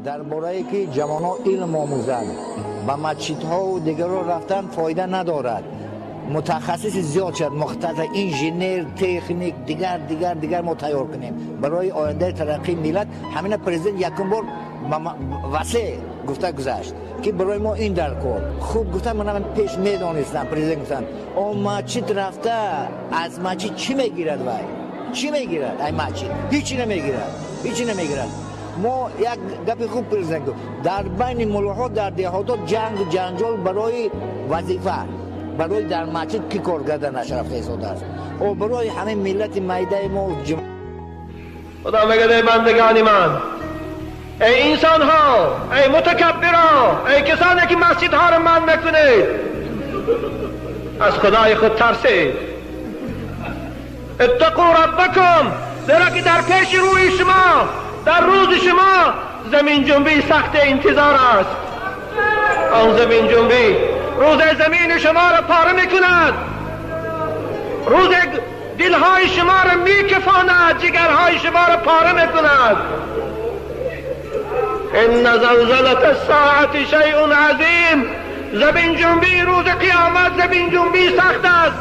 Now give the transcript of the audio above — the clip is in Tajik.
Дар бораи ки ҷавонҳо илм омӯзанд, ба масҷидҳову дигарро рафтан фоида надорад. Мутахассиси зиёд шавад, мухтасар инженер, техник, дигар, дигар, дигар мо тайёр кунем барои ояндаи тараққии миллат. Ҳамина президент якум бор васеъ гуфта гузашт, ки барои мо ин дар кор хуб гуфта. Ман пеш медонистам, президент гуфтанд, о масҷид рафта аз масҷид чӣ мегирад? Вай чӣ мегирад? Ай масҷид ҳичи намегирад, ҳичи намегирад. Мо як гапи хуб президент гуфт: дар байни муллоҳо дар деҳотот ҷангу ҷанҷол барои вазифа, барои дар масҷид ки кор карданаш рафта истодааст. О барои ҳамин миллати майдаи мо. Худо мегӯяд: эй бандагони ман, эй инсонҳо, эй мутакаббиро, эй касоне ки масҷидҳоро манъ мекунед, аз худои худ тарсед. Иттақу раббакум, зеро ки дар пеши рӯи шумо, дар рӯзи шумо заминҷунбии сахте интизор аст. Он заминҷунбӣ рӯзе замини шуморо пора мекунад, рӯзе дилҳои шуморо мекафонад, ҷигарҳои шуморо пора мекунад. Инна залзалата ссаати шайъун азим. Заминҷунбии рӯзи қиёмат заминҷунбии сахт аст.